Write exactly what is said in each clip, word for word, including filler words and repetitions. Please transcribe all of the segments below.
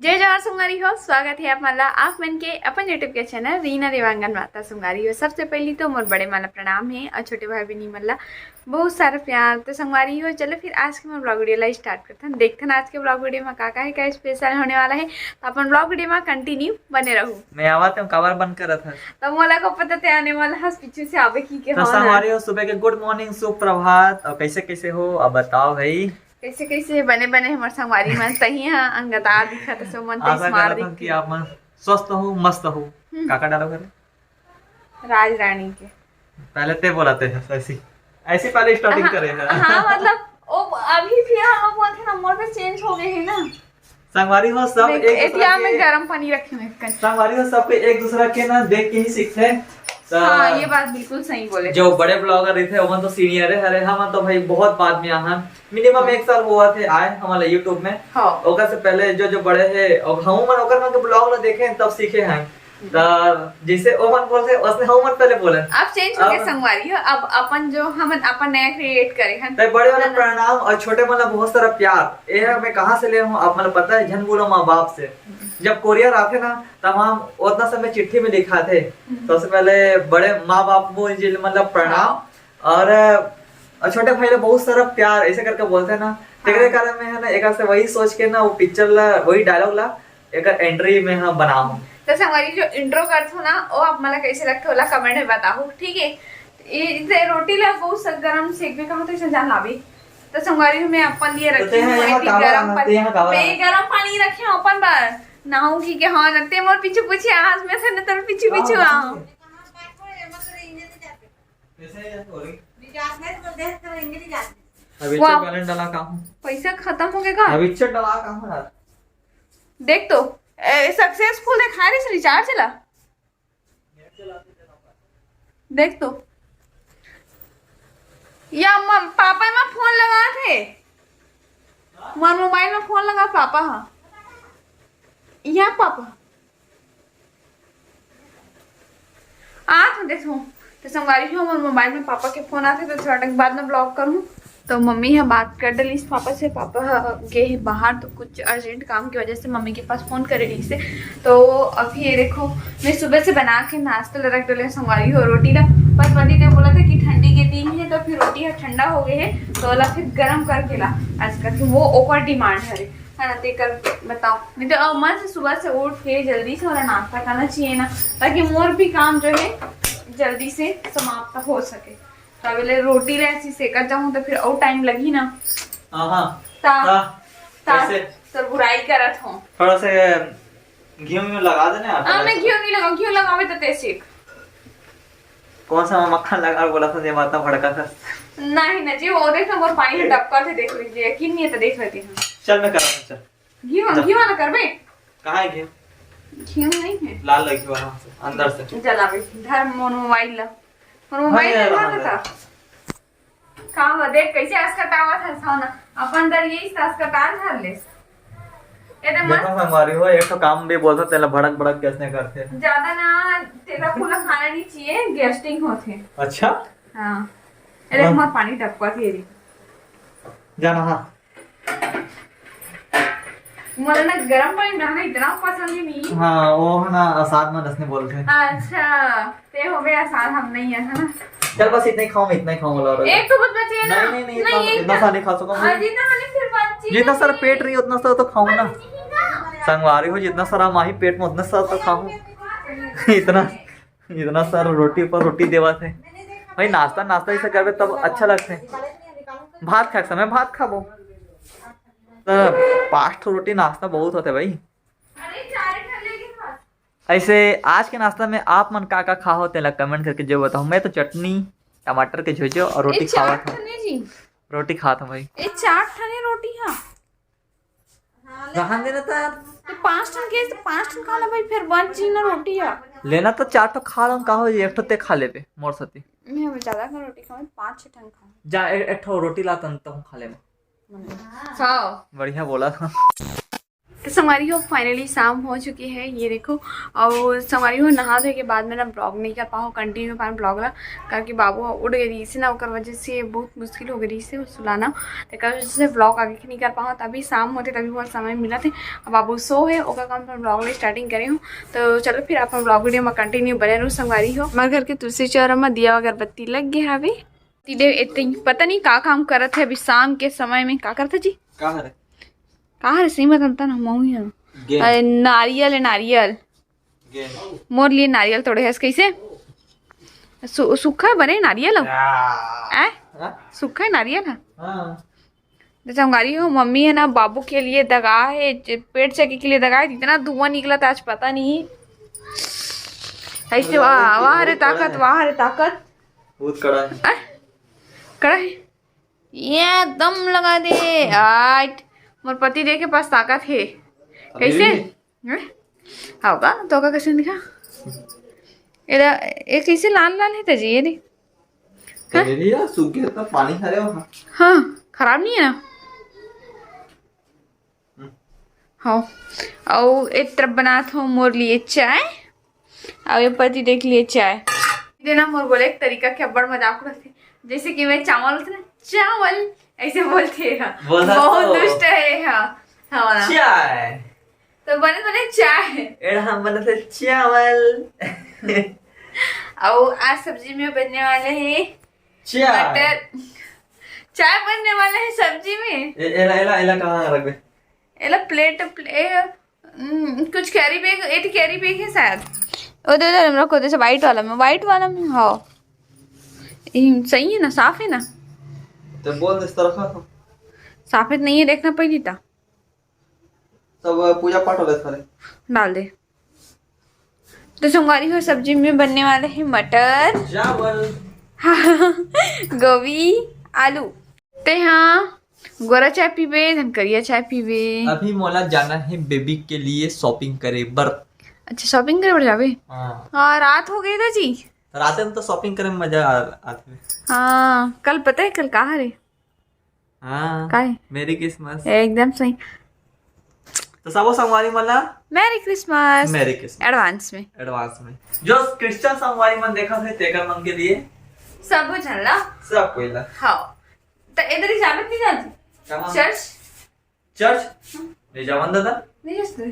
जय जोहार संगवारी हो, स्वागत है आप मन ला आप मन के अपन YouTube के चैनल रीना देवांगन माता। संगवारी हो, सबसे पहली तो मोर बड़े मन ला प्रणाम है और छोटे भाई बहनी मन ला बहुत सारा प्यार। तो संगवारी हो, चलो फिर आज के मोर ब्लॉग वीडियो ला स्टार्ट करथन, देखथन आज के ब्लॉग वीडियो में का का है, का स्पेशल होने वाला है। तो अपन ब्लॉग वीडियो में कंटिन्यू बने रहू। मैं आवत हूँ, काबर बंद करत हस? तो मोला को पता ते आने वाला हस पीछे से आवे की के तो हाँ ना। संगवारी हो, सुबह के गुड मॉर्निंग, सुप्रभात, और कैसे कैसे हो अब बताओ भाई। कैसे कैसे बने बने हमर संगवारी मन, तही हा अंगदार दिखत हे, सो मन ते आशा smart करत हन दिखत कि हे। आप मन स्वस्थ हो, मस्त हो। हम्म। काका डालो करे? राज रानी के। पहले ते बोला ते ऐसी, ऐसी पहले स्टार्टिंग हाँ, करे हैं। हाँ, मतलब, ओ, अभी फिलहाल वो बोलते ना, मोर पे चेंज हो गए है ना। संगवारी हो सब देख, एक दूसरा एतिया में के, गरम पानी रखे हुए हैं। संगवारी हो सबके एक दूसरा के ना देख के ही सीखते हैं। तो हाँ, ये बात बिल्कुल सही बोले। जो बड़े ब्लॉगर रहिथे, ओमन तो सीनियर है, अरे हमन तो भाई बहुत बाद में आए हैं, मिनिमम एक साल हुआ थे आए हमारे YouTube में। हाँ। ओकर से पहले जो, जो बड़े हैं, और हम मन ओकर मन के ब्लॉग ला देखे हैं, तब सीखे हैं। तो जैसे ओमन बोलते, उसने हम मन पहले बोले। अब चेंज हो गए अब संगवारी हो, अब अपन जो हमन अपन नया क्रिएट करे हैं। तो बड़े वाला ना, ना। प्रणाम और छोटे वाला बहुत सारा प्यार। ये है, मैं कहाँ से ले हूँ, आप मतलब पता है, झन बोलो माँ बाप से। जब कोरियर आते ना, तब हम उतना समय चिट्ठी में लिखाते। हम्म। सबसे पहले बड़े माँ बाप को जी मतलब प्रणाम। हाँ। और, और छोटे भाई ला बहुत सारा प्यार, ऐसे करके बोलते हैं ना। हाँ। तेरे कारण में है ना, एक से वही सोच के ना, वो पिक्चर ला, वही डायलॉग ला एक एंट्री में हम बनाओ। तो संगवारी जो इंट्रो करथो ना, वो आप मन ला कैसे लगथे, ओला कमेंट में बताओ, ठीक है? ये इसे रोटी ला बहुत सा गरम सेक में कहा तो इसे जान लाबी। तो संगवारी में अपन लिए तो रखी ते हूँ, यहाँ एक काबर गरम आना, पानी। ते यहाँ काबर मैं आना? गरम पानी रखे हूँ अपन बर। नहाऊंगी के हाँ, ना ते मोर पीछू पीछू आज मैं से ना तेरे पीछू पीछू हाँ, आऊँ। कैसे है यार, बोल रही? अभी वाह। चेक बैलेंस डाला का हूँ? पैसा खत्म हो गया का? अभी चेक डाला का हूँ यार? देख तो, ए, सक्सेसफुल दिखा रही रिचार्ज ला। देख तो, या म-, पापा में फोन लगा थे, मोर मोबाइल में फोन लगा पापा हा, या पापा आ तो देखो। तो संगवारी हो, मोर मोबाइल में पापा के फोन आथे, तो थोड़ा टाइम बाद में ब्लॉग करूँ। तो मम्मी ह बात कर डलिस पापा से, पापा ह गे हे बाहर, तो कुछ अर्जेंट काम की वजह से मम्मी के पास फोन करे रहिस हे। तो अभी ये देखो, मैं सुबह से बना के नाश्ता ला रख डले संगवारी हो, रोटी ला। पर पति देव बोला था कि ठंडी के दिन है, तो फिर रोटी ह ठंडा हो गए है, तो ओला फिर गरम करके ला। आज करके वो ओकर डिमांड हरे, है ना? तेकर बताओ, नहीं तो अब मन से सुबह से उठ के जल्दी से वाला नाश्ता करना चाहिए ना, ताकि मोर भी काम जो है जल्दी से समाप्त हो सके। तो अबले रोटी ले ऐसी सेकत जाऊँ तो फिर और टाइम लगी ना। हाँ, हाँ। ता, ता, ता, कैसे? तो बुराई करत हो। थोड़ा सा घी में लगा देना आटा हाँ, में। मैं घी नहीं लगाऊँ, घी लगावे तो ते सेक। कौन सा मक्खन लगा बोला था, ये माता भड़का था। नहीं ना जी, वो देख ना, मोर पानी में डबका थे, देख लीजिए, यकीन नहीं है तो देख लेती हूँ। चल, मैं करा हूँ, चल। घी वा-, जा। घी वाला करबे? कहाँ है घी? घी नहीं है। लाल लगी हुआ है, अंदर से। जलावे, धर मोर मोबाइल ला। मोर मोबाइल हाँ, ला यार, धर हाँ, देता। का हो, देख कैसे असकटावत है सोना। अपन दर यही से असकटान धर ले। ये तो देखो मस्त। संगवारी हो, एक तो काम भी बोलता, तेला भड़क भड़क कैसे करते। ज्यादा ना, तेरा पूरा खाना नहीं चाहिए, गैस्ट्रिक होते। अच्छा? हाँ। ये देख, हाँ। मोर पानी टपका थे रे। जाना, हाँ। मोला ना गरम पानी नहाना इतना पसंद ही नहीं। हाँ, वो है ना, असाध मन असने बोलते हैं। अच्छा, ते हो गया असाध, हम नहीं है, है ना? चल, बस इतना ही खाऊं, मैं इतना ही खाऊं, बोला रहा। एक तो कुछ बचे ना। नहीं, नहीं, नहीं, नहीं, इतना, एक इतना तो सा नहीं खा सकूं मैं। हाँ, जितना खाने फिर बात चीज जितना सारा नहीं पेट है। रही, उतना सा तो खाऊं ना। संगवारी हो, जितना सारा माही पेट में, उतना सारा तो खाऊं। इतना इतना सारा रोटी पर रोटी देवत है भाई। नाश्ता, नाश्ता इसे करबे तब अच्छा लगथे। भात खाए के समय भात खाबो। तो पाँच ठो रोटी नाश्ता बहुत होथे भाई। ऐसे आज के नाश्ता में आप मन का का खाहो, तेला कमेंट करके जो बताओ। मैं तो चटनी, टमाटर के झोझो और रोटी ए, चार खावत हूँ। ठने जी। रोटी खात हूँ भाई। ए, चार ठने रोटी हाँ। रहन देना था। तो पाँच ठन के, तो पाँच ठन खा ला भाई, फिर बच जी ना रोटी है। लेना तो चार ठो खा लो, का हो, एक ठो ते खा लेबे, मोर साथी। मैं अब ज्यादा का रोटी खाऊं, पाँच छह ठन खाऊं। जा, ए-, एक ठो रोटी ला तन, तो खा ले। खाओ। बढ़िया बोला था। तो संगवारी हो, finally शाम हो चुकी है। ये देखो, और संगवारी हो, नहा धोए के बाद में ना vlog नहीं कर पाओ continue अपन vlog ला, करके बाबू उठ गए रहिस ना, ओकर वजह से बहुत मुश्किल हो गई रहिस सुलाना। तो एकर वजह से vlog आगे के नहीं कर पाओ। तभी शाम होते तभी बहुत समय मिला थे। अब बाबू सो है, ओकर काम पर vlog ले starting करे हूँ। तो चलो फिर अपन vlog video में continue बने रहू संगवारी हो। हमारे घर के तुलसी चौरा में दिया अगरबत्ती लग गया हवे। ती देव एते पता नहीं का काम करत है अभी शाम के समय में। का करत है जी? का हरे? का हरे? सही मत, ना मऊ ही है। गे। अरे, नारियल है, नारियल। गे। मोर लिए नारियल तोड़े हस कैसे? सु-, सूखा बने नारियल हो? आ। हैं? हाँ? सूखा है नारियल है? हाँ। तो संगवारी हो, मम्मी है ना, बाबू के लिए दगा है, जे पेट चेक के लिए दगा है। इतना धुआं निकला था आज, पता नहीं। ऐसे वाह, वाह रे ताकत, वाह रे ताकत। बहुत कड़ा है। आ? कड़ा है? ये दम लगा दे। आठ। मोर पति देव के पास ताकत है। अभी कैसे? भी? हैं? होगा तो का कैसे दिखा? एला, ये कैसे लाल लाल है तजी, ये दे। हाँ? अरे यार, सूख गया था, पानी हरे वहाँ। हाँ, खराब नहीं है ना? हम्म। हाँ। और एक तरफ बनात हो मोर लिए चाय, और ये पति देव के लिए चाय। देना मोर बोले एक तरीका के अब्बड़ मजाक उड़ाथे, जैसे कि मैं चावल होथे ना, चावल ऐसे बोलथे हा। बोला बहुत तो। दुष्ट है हा। हाँ ना। चाय। तो बने बने चाय। एड़ा हम बने थे चावल। और आज सब्जी में बनने वाले हैं चाय। मटर। चाय बनने वाले हैं सब्जी में। ए-, एला, एला, एला कहाँ रख दे? एला प्लेट, प्ले-, हम्म, कुछ कैरी बैग, ये तो कैरी बैग है शायद। ओ दे दे, हमरा को जैसे व्हाइट वाला में, व्हाइट वाला में, हाँ। ये सही है ना, साफ है ना? तो बोल दे, इस तरह का। साफ है तो नहीं है, देखना पहली ता। सब पूजा पाठ हो गया सारे। डाल दे। तो संगवारी हो, सब्जी में बनने वाले हैं मटर, चावल। गोभी, आलू। ते हाँ, गोरा चाय पीबे, धन करिया चाय पीबे। अभी मोला जाना है बेबी के लिए शॉपिंग करे बर। अच्छा, शॉपिंग करे बर जाबे? हाँ। हाँ, रात हो गई ना जी। रात में तो शॉपिंग करे में मजा आ, आथे। हाँ, कल पता है कल का हरे? हाँ, का है? मेरी क्रिसमस। एकदम सही। तो सबो संगवारी मन ला मेरी क्रिसमस। मेरी क्रिसमस। एडवांस में। एडवांस में। जो क्रिश्चियन संगवारी मन देखत हे, तेकर मन के लिए। सबो झन ला। सब कोई ला। हाँ। तो इधर ही जावे नहीं जाती? कहाँ? चर्च। चर्च? हम्म। नहीं जावन दादा। नहीं जाते।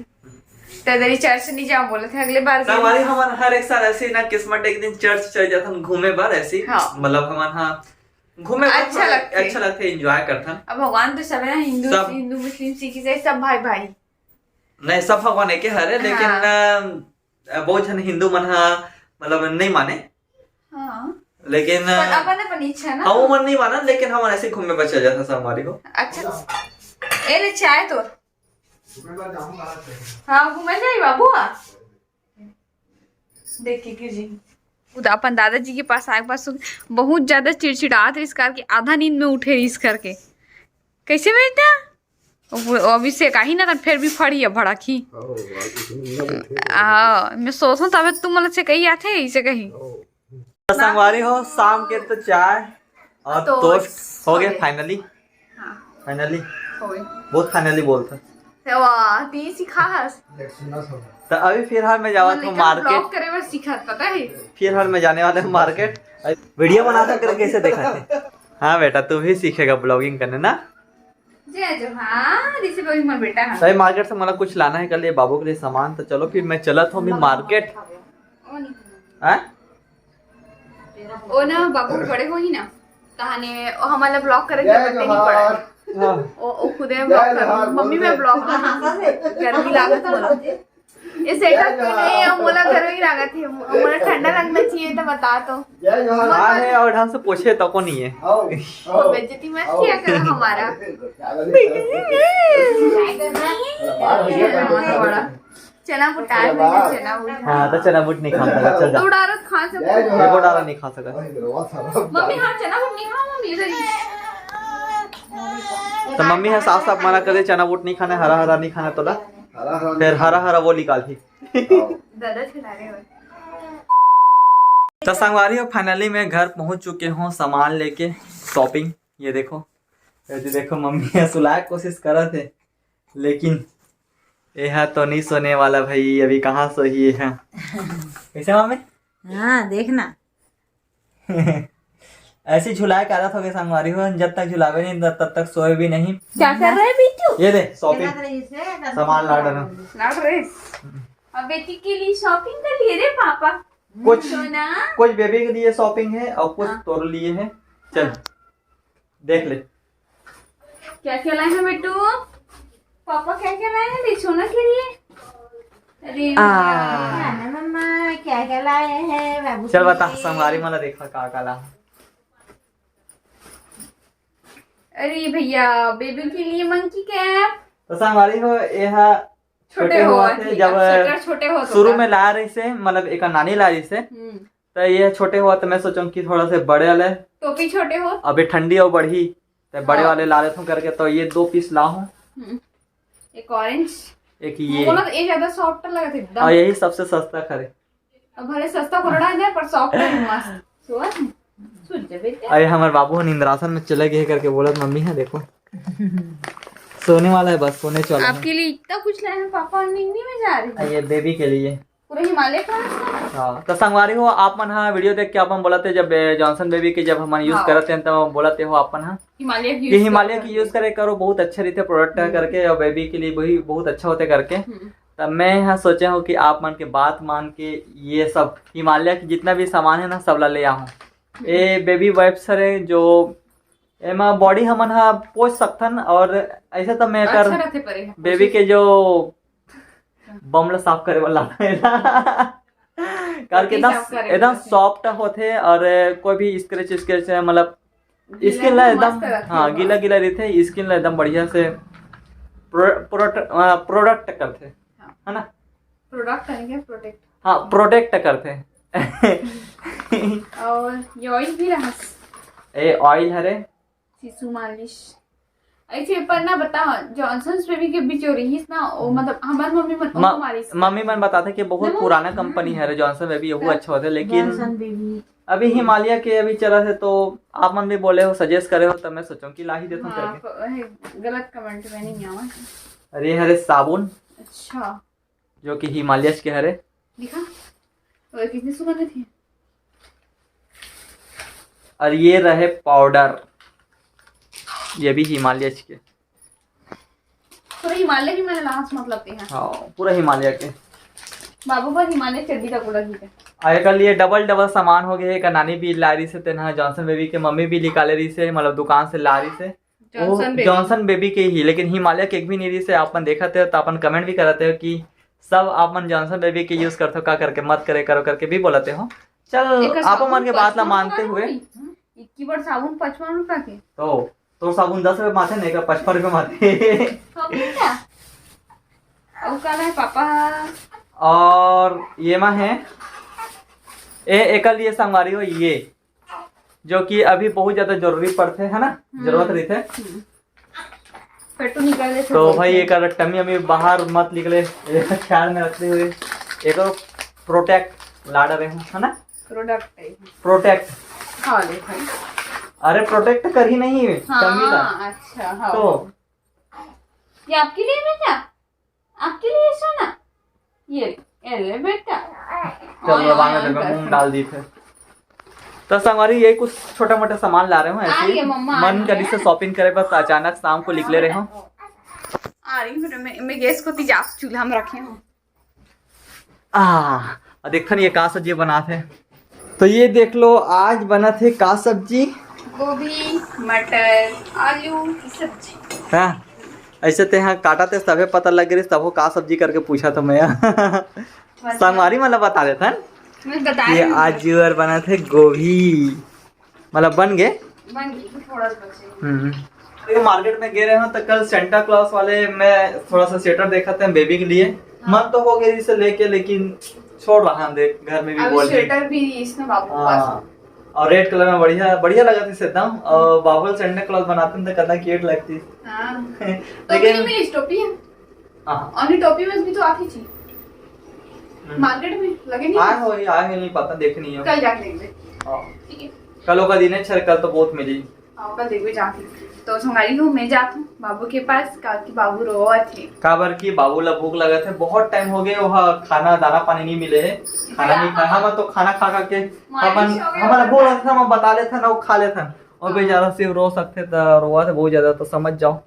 तो इधर ही चर्च नहीं जाओ बोले थे, अगले बार संगवारी हमन हर एक साल ऐसे ही ना किस्मत एक दिन चर्च चल जाथन घूमे बर ऐसे ही। हाँ। मतलब हमन हाँ घूमे बर अच्छा थोड़ा लगथे। अच्छा लगथे, एंजॉय करथन। अब भगवान तो सब है ना, हिंदू, सब। हिंदू, मुस्लिम, सिख, ईसाई, सब भाई भाई। नहीं, सब भगवान एके हरे, लेकिन, हाँ। अ, बहुत झन हिंदू मन ह, मतलब, नहीं माने। हाँ। लेकिन, पर अपन अपन इच्छा ना। हम मन नहीं मानन, लेकिन हमन ऐसे घूमे बर चल जाथन संगवारी हो। अच्छा। ए रे, चाय तोर। हाँ, घूमे जाई बाबू, आ। देख के गिर जाई। खुद अपन दादाजी के पास आए के बाद सुन, बहुत ज्यादा चिड़चिड़ात रहिस करके, आधा नींद में उठे रहिस करके। कैसे बेटा? वो अभी से काही ना, फिर भी फड़ी है भड़क ही। हाँ, मैं सोचूं तबे तुम मन से कही आथे, इसे कही। तो संगवारी हो, शाम के तो चाय और टोस्ट। टोस्ट हो गए हो गए। फाइनली। हाँ। फाइनली। हो गए। बहुत फाइनली बोलता। ते वाह, ती सिखा हस। तो अभी फिलहाल मैं जावत हूँ मार्केट। ब्लॉग करे बर सिखत, पता है? फिलहाल मैं जाने वाले हूँ मार्केट। वीडियो बनाता करे कैसे देखा थे? हाँ बेटा, तू भी सीखेगा ब्लॉगिंग करने ना? जय जोहार, ऋषि भाई, मोर बेटा है। सही, मार्केट से मोला कुछ लाना है कल ये बाबू के लिए सामान, तो चलो फिर मैं चलत हूँ अभी मार्केट। ओ नहीं। हैं? ओ ना बाबू बड़े होही ना, तहाने ओ हमला ब्लॉग करे के जरूरत नहीं पड़ा। हाँ। ओ, ओ खुदे जय ब्लॉग कर, जोहार, मम्मी बोल मैं दे। ब्लॉग कर, गर्मी लागत मोला। ये सेटअप के लिए अब मोला गर्मी लागत है, मोला ठंडा लगना चाहिए तो बता तो। जय जोहार। हाँ है, और ढंग से पूछे तो को नहीं है। आओ, आओ। बेइज्जती मत किया करो हमारा। बड़ा। चना बुट आए हुए हैं, चना बुट। हाँ, तो चना बुट नहीं खा सकता, चल जा। दो डारा खा सकते हो। जय जोहार। एको डारा नहीं खा सकता। मम्मी, हाँ, चना बुट नहीं खाओ, मम्मी, इधर ही। तो मम्मी है साफ साफ मना कर दे, चना बुट नहीं खाना, हरा हरा नहीं खाना तोला। हरा हरा फिर नहीं हरा हरा वो निकाल थी। दादा खिला रहे हो। तो संगवारी हो, फाइनली मैं घर पहुंच चुके हूँ सामान लेके, शॉपिंग। ये देखो, ये देखो, मम्मी है सुलाए कोशिश करत है, लेकिन ये हा तो नहीं सोने वाला भाई, अभी कहाँ सोही ये हा। कैसे मामे? हाँ, देखना। ऐसे झुलाए के आदत हो गई संगवारी हो, जब तक झुलावे नहीं तब तक सोए भी नहीं। क्या कर रहे हैं बिट्टू? ये दे शॉपिंग, सामान ला रहा हूँ। लाड़ रहे। अब बेटी के लिए शॉपिंग कर लिए रे पापा। कुछ, सोना। कुछ बेबी के लिए शॉपिंग है और कुछ हाँ। तोर लिए है। चल हाँ। देख ले। क्या क्या लाए हैं बेटू? पापा क्या क्या लाए हैं रे सोना के लिए? अरे आ। भैया। ना मम्मा, क्या क्या लाए हैं बाबू चल के बता, लिए? संगवारी मन ला देखा का का ला। अरे भैया, बेबी के लिए मंकी कैप। तो संगवारी हो, ये हा छोटे छोटे होवत होवत हे, हे, जब अब स्वेटर छोटे होत शुरू होता। में ला रही से, मतलब एक नानी ला रही से, हम्म। तो ये छोटे होवत, तो मैं सोचूं कि थोड़ा से बड़े वाले। टोपी छोटे हो। अभी ठंडी और बढ़ी, तो बड़े हाँ। वाले ला लेता हूँ करके, तो ये दो पीस ला हूँ। हम्म। एक ऑरेंज, एक ये। बोला तो ये ज्यादा सॉफ्ट लगत हे एकदम। और यही सबसे सस्ता खरे। अब भले सस्ता पकड़ा जाए, पर सॉफ्ट है, मस्त। सुआ, सुन जा बेटा। अरे, हमारे बाबू ह इंद्रासन में चले गए करके बोलत मम्मी है, देखो। सोने वाला है बस, सोने चला है। आपके लिए इतना कुछ लाए हैं पापा, और नींद में जा रही है। ये बेबी के लिए। पूरा हिमालय का है इसका? हाँ, तो संगवारी हो, आप मन हा वीडियो देख के अपन बोलते, जब ए, जॉनसन बेबी के जब हमन यूज हाँ। करते हैं, तो बोलते हो अपन हा हिमालय की कि use हिमालय करो की करके। यूज करे करो, बहुत अच्छे रहते प्रोडक्ट है हम्म। करके, और बेबी के लिए भी बहुत अच्छा होते करके। हम्म। तब मैं यहाँ सोचे हूँ कि आप मन के बात मान के ये सब हिमालय के जितना भी सामान है ना, सब ला ले आहूँ। ए बेबी वाइप्स हरे, जो एमा बॉडी हमन हा पोंछ सकथन, और ऐसे तो मैं अच्छा कर रहते परे है, बेबी पोंछ के जो बम ला साफ करे वाला करके पोटी एकदम, साफ करे एकदम वाला है। सॉफ्ट होथे और कोई भी स्क्रैच स्क्रैच मतलब गीला स्किन ला भी एकदम मस्त रखे हाँ हुआ। गीला गीला रहथे, स्किन ला एकदम बढ़िया से प्रो-, प्रोट-, आ, प्रोडक्ट करथे, हाँ। है ना? प्रोडक्ट है क्या? प्रोटेक्ट। हाँ, प्रोटेक्ट करथे। और ये ऑयल भी रहा। ए ऑयल हरे। शिशु मालिश। ऐसे पर ना बता, जॉनसन्स बेबी के बीच हो रही ना, वो मतलब हमार मम्मी मन म-, ओहो मालिश मम्मी मन बताथे कि बहुत नहीं, पुराना कंपनी हरे जॉनसन बेबी, ओहू हाँ। अच्छा होथे, लेकिन जॉनसन बेबी। अभी हिमालय के अभी चलत हे, तो आप मन भी बोले हो, सजेस्ट करे हो, तब मैं सोचूं कि ला ही देथों हाँ, करके। प-, हे, गलत कमेंट में नहीं आवा। अरे हरे साबुन, अच्छा। जो कि हिमालयस के हरे। दिखा, तो कितनी सुगंधित है। और ये रहे पाउडर, ये भी हिमालयस के। पूरा हिमालय ही मैंने लास्ट मतलब पे है। हाँ, पूरा हिमालय के। बाबू पर हिमालय चड्डी का पूरा गीत है। और एकर लिए डबल डबल सामान हो गए। एक नानी भी ला रही से, तेना जॉनसन बेबी के मम्मी भी निकाले रही से, मतलब दुकान से ला रही से। जॉनसन वो बेबी। जॉनसन बेबी के ही, लेकिन हिमालय के एक भी नहीं रही से। आप मन देखत हो तो अपन कमेंट भी करते हो कि सब आप मन जॉनसन बेबी के यूज करते हो का करके, मत करे करो करके भी बोलते हो। चल, एकर आप साबुन मन के बात ला पचपन मानते रुपया हुए। नहीं। इक्की बार साबुन पचपन रुपया के। तो तोर साबुन दस रुपये माथे, नहीं का पचपन रुपये माथे। हो गया क्या? अउ का है पापा? और ये मा है, ए, एकर लिए संगवारी हो ये, जो कि अभी बहुत ज्यादा जरूरी पड़थे, है ना? हम्म। जरूरत रहथे। हम्म। पेटू निकल ले तो भाई, एकर टमी अमी बाहर मत निकले, एकर ख्याल में रखते हुए एकर प्रोटेक्ट ला डरे हूँ, है ना? प्रोडक्ट है। प्रोटेक्ट। हाँ, ले भाई। अरे, प्रोटेक्ट कर ही नहीं है, हाँ, टमी ला। अच्छा, हाँ। तो ये आपके लिए बेटा? आपके लिए सोना? ये, ये ले बेटा। चल, और, रवाना और, दे, और मैं कर। मुंह डाल दी थे। तो संगवारी, ये कुछ छोटा मोटा सामान ला रहे हो, आ ऐसे रही ही है मम्मा, आ मन रही करी है। से शॉपिंग करे, बस अचानक शाम को निकले रहे हो। आ रही हूँ, मैं, मैं गैस को तेजा चूल्हा में रखे हूँ। आ, और देखथन ये का सब्जी बनात हे। तो ये देख लो, आज बनत हे का सब्जी? गोभी, मटर, आलू की सब्जी। हाँ, ऐसे ते हाँ काटा ते तभे पता लग रही, तभो का सब्जी करके पूछा था मैं। मतलब संगवारी मन ला बता देथन। मैं बता ये रही हूँ। आज जुअर बनत हे गोभी। मतलब बन गए? बन गई, थोड़ा सा बचे। हम्म। अभी मार्केट में गए रहे हो तो कल सेंटा क्लॉज वाले में थोड़ा सा स्वेटर देखा थे बेबी के लिए। हाँ। मन तो हो गया इसे लेके, लेकिन छोड़ रहा हम देख, घर में भी अभी बोल रही। स्वेटर भी इसने बाबू के पास हाँ। है। और रेड कलर में बढ़िया, बढ़िया लगा था इसे एकदम। और बाबू सेंटा क्लॉज बनाते हैं तो कितना क्यूट लगती। हाँ। लेकिन टोपी नहीं मिली, टोपी है। हाँ। और ये टोपी में भी तो आती थी। हम्म। मार्केट में लगे नहीं आए थे? हो, आए हो नहीं पता, देखे नहीं हो। कल जाके देख ले। हाँ। ठीक है। कल का दिन है, छर कल तो बहुत मिली। पापा देवे जात हे। तो संगवारी हो, मैं जात हूँ बाबू के पास, काकि बाबू रोवत हे। काबर कि बाबू ला भूख लगत हे, बहुत टाइम हो गए, वह खाना दाना पानी नहीं मिले हे, खाना नहीं खाया। हम तो खाना खा खा के मालिश अपन हो गया हमन ला होगा। भूख लगत हे, हम बता लेथन, वो खा लेथन। और हाँ। बेचारा सिर्फ रो सकथे त रोवत हे बहुत ज्यादा, तो समझ जाओ।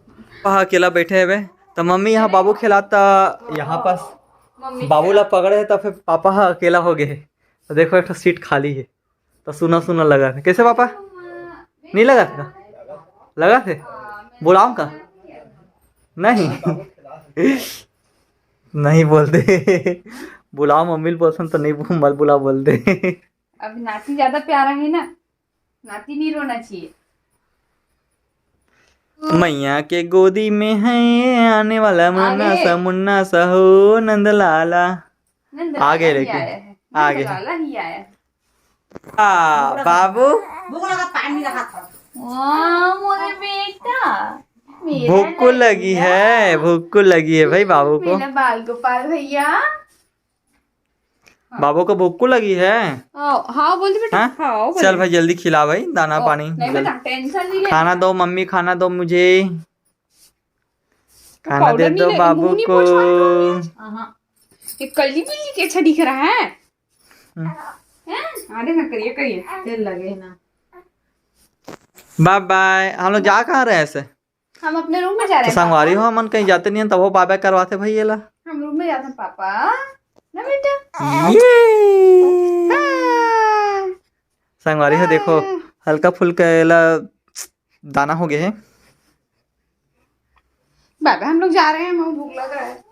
वह अकेला बैठे हवे, तो मम्मी यहाँ बाबू खेलाता, यहाँ पास मम्मी बाबू ला खेला। पकड़े हे, तो फिर पापा ह अकेला हो गए हे। तो देखो, एक ठो सीट खाली है, तो सुना सुना लगा है। कैसे पापा? नहीं लगा था? लगा थे? बुलाऊं का? नहीं। नहीं बोलते। बुलाओ मम्मी ल बोलथन तो नहीं बु-, मत बुला बोलते। अब नाती ज्यादा प्यारा है ना, नाती नहीं रोना चाहिए। मैया के गोदी में है आने वाला मुन्ना आगे। सा, मुन्ना सा हो नंदलाला। नंदलाला आगे ही लेके। आया है। आगे। नंदलाला ही आया है। आ, बाबू। भूख लगा, पानी रखा था। वाह, मोरे बेटा। मेरा भूख लगी लड़किया। है, भूख लगी है भाई बाबू को। मेरा बाल गोपाल भैया। बाबू को भूख लगी है। आओ, हाँ, बोल दे बेटा। हाँ? हाँ, बोल चल दे। भाई, जल्दी खिला भाई, दाना ओ, पानी, नहीं जल्दी। बेटा, टेंशन नहीं ले। खाना दो मम्मी, खाना दो मुझे। खाना पाउडर दे नहीं दो ले, बाबू मुंह नहीं को। पोंछ पाए। हाँ। ये कल्ली बिल्ली के अच्छा दिख रहा है। हम्म। हैं? हाँ, देखना, करिए, करिए। तेल लगे है ना। बाय बाय। हम लोग जा कहाँ रहे हैं ऐसे? हम अपने रूम में जा रहे तो हैं, संगवारी पापा। हो, हमन कहीं जाते नहीं हैं, तब वो बाय बाय करवाते भाई ये ला। हम रूम में जाते हैं, पापा। ना बेटा? ये। हाँ। संगवारी हो, देखो, हाँ। हल्का फुल्का एला दाना हो गए है। बाबा, हम लोग जा रहे हैं, हमें भूख लग रहा है।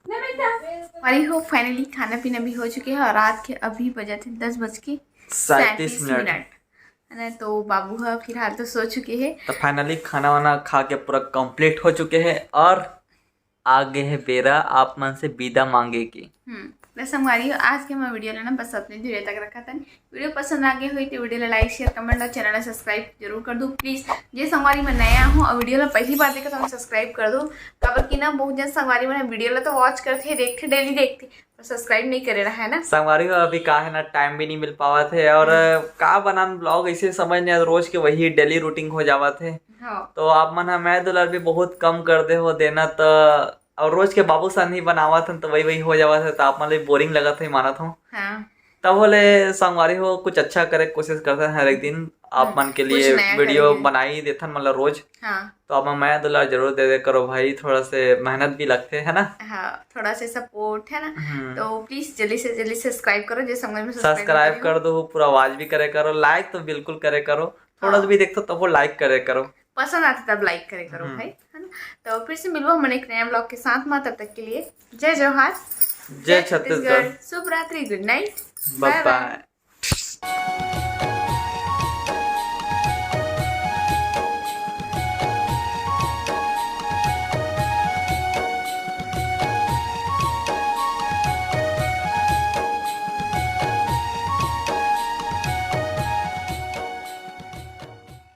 ना बेटा? संगवारी हो, finally खाना पीना भी हो चुके हैं और रात के अभी बजे थे दस बज के सैंतीस सैंतीस मिनट। मिनट, है ना? तो बाबू ह फिलहाल तो सो चुके हैं। तो finally खाना वाना खा के पूरा complete हो चुके हैं और आ गए हैं बेरा आप मन से विदा मांगे के। हम्म, बस संगवारी हो, आज के हमारे वीडियो ला ना बस अपने धीरे तक रखा था। वीडियो पसंद आ गए हुई तो वीडियो ला like, share, comment और चैनल ला subscribe जरूर कर दो please। जे संगवारी मन नया हो और वीडियो ला पहली बार देखे तो हम subscribe कर दो, काबर कि ना बहुत जन संगवारी मन वीडियो ला तो watch करते, देखते, daily देखते, पर subscribe नहीं करे रहा है ना। संगवारी हो, अभी का है ना, time भी नहीं मिल पावत है और हम्म। का बनान vlog, ऐसे समझ नहीं, रोज के वही daily routine हो जावत है। हाँ। तो आप मन ह मैं दुलार भी बहुत कम कर दे हो देना, तो और रोज के बाबू सानी बनावत हन, तो वही वही हो जावत है, तो आप मन ल boring लगत है, मानत हो। हाँ। तब होले संगवारी हो, कुछ अच्छा करे के कोशिश करथन हर एक दिन, आप हम्म, मन के कुछ लिए नया वीडियो करेंगे। बना ही देथन, मतलब रोज। हाँ। तो आप मन मया दुलार जरूर दे दे करो भाई, थोड़ा से मेहनत भी लगथे, है ना? हाँ, थोड़ा से support, है ना? हम्म। तो please जल्दी से जल्दी subscribe करो, जे संगवारी मन subscribe नहीं subscribe करे हो। कर दो, पूरा आवाज भी करे करो, like तो बिल्कुल करे करो, थोड़ा हाँ। सा भी देखो तो वो like करे करो। पसंद आथे तब like करे करो हम्म। भाई, है ना? तो फिर से मिलबो हमन एक नया vlog के साथ में, तब तक के लिए जय जोहार, जय जय छत्तीसगढ़। छत्तीसगढ़, शुभ रात्रि, good night, bye bye bye। Bye।